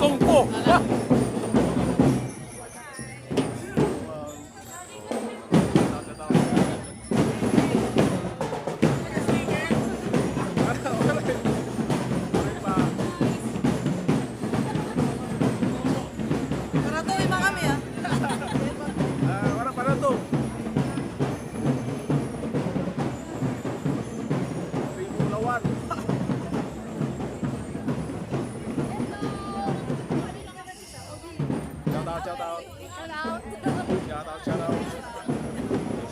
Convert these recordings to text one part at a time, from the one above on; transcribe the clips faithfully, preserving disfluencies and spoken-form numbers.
Tungko. Ah! Para to, iba kami, ah. Ah, wala pa na to. Free Bulawan. Shout out, shout out. Shout out. Shout out, shout out.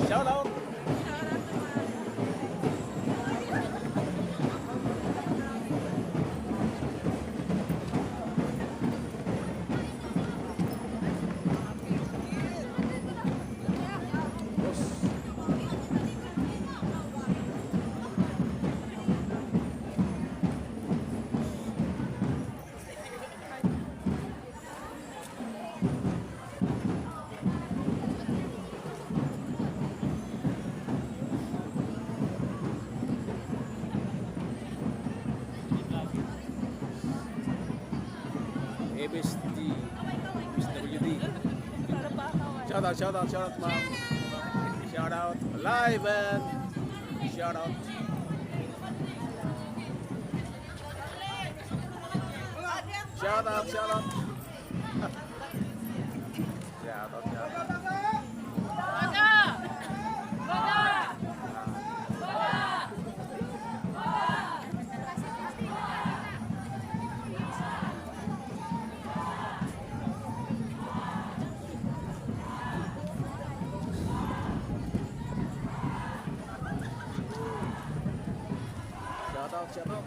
Shout out. M S D, M S W D. Shout out, shout out, shout out, ma'am. Shout out, live and shout out. Shout out, shout out. Shout out, shout out. Shout out, shout out.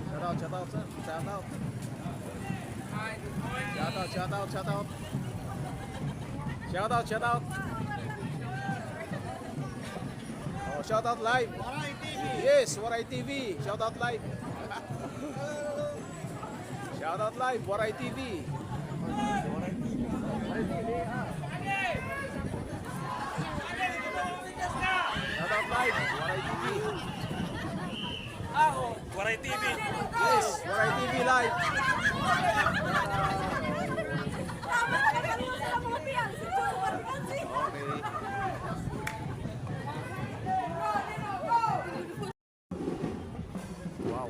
Shout out, shout out, sir. Shout out. Shout out, shout out, shout out. Shout out, shout out. Oh, shout out live. Waray T V. Yes, Waray T V. Shout out live. Shout out live, Waray T V. Shout out live, Waray T V. Ako, Waray T V. Yes, Waray T V live. Okay. Wow.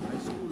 High school.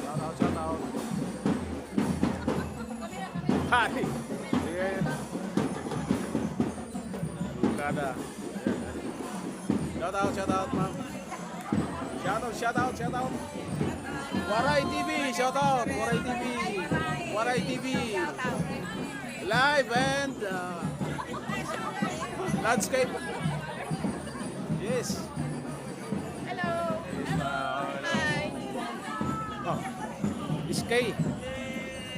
Shout out, shout out. Pare. Shout out, shout out, ma'am. Shout out, shout out, shout out. Waray T V, shout out. Waray T V. Waray T V. Live and, uh, landscape. Yes. Hello. Hi. Oh. S K.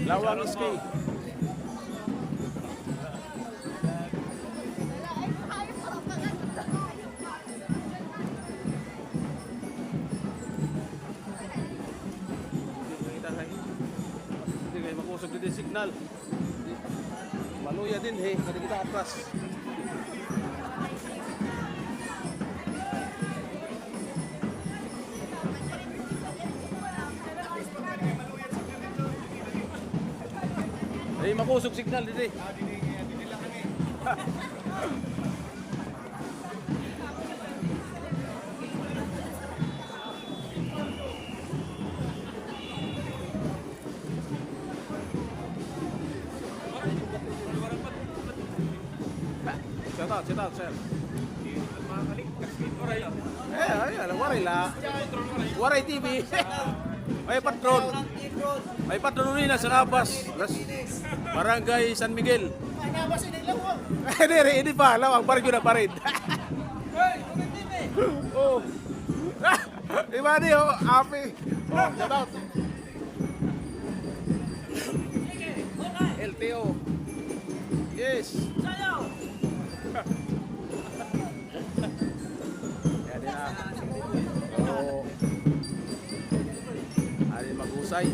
Lawang S K. Diri kay makusog didi signal. Maluya dinhi, kay diri kita atras. Ay, makusog signal didi. Shout out, shout out, sir. Eh, ay, ala, waray la. Waray T V. May patron. May patron ini na sa Nabas. Las, Barangay San Miguel. Diri, ini pa, lawang, barangay na pa rin. Oh. Iba ni, oh, api. Oh, shout out. L T O. Yes. Yan, yan na. Oh. Ari maghusay.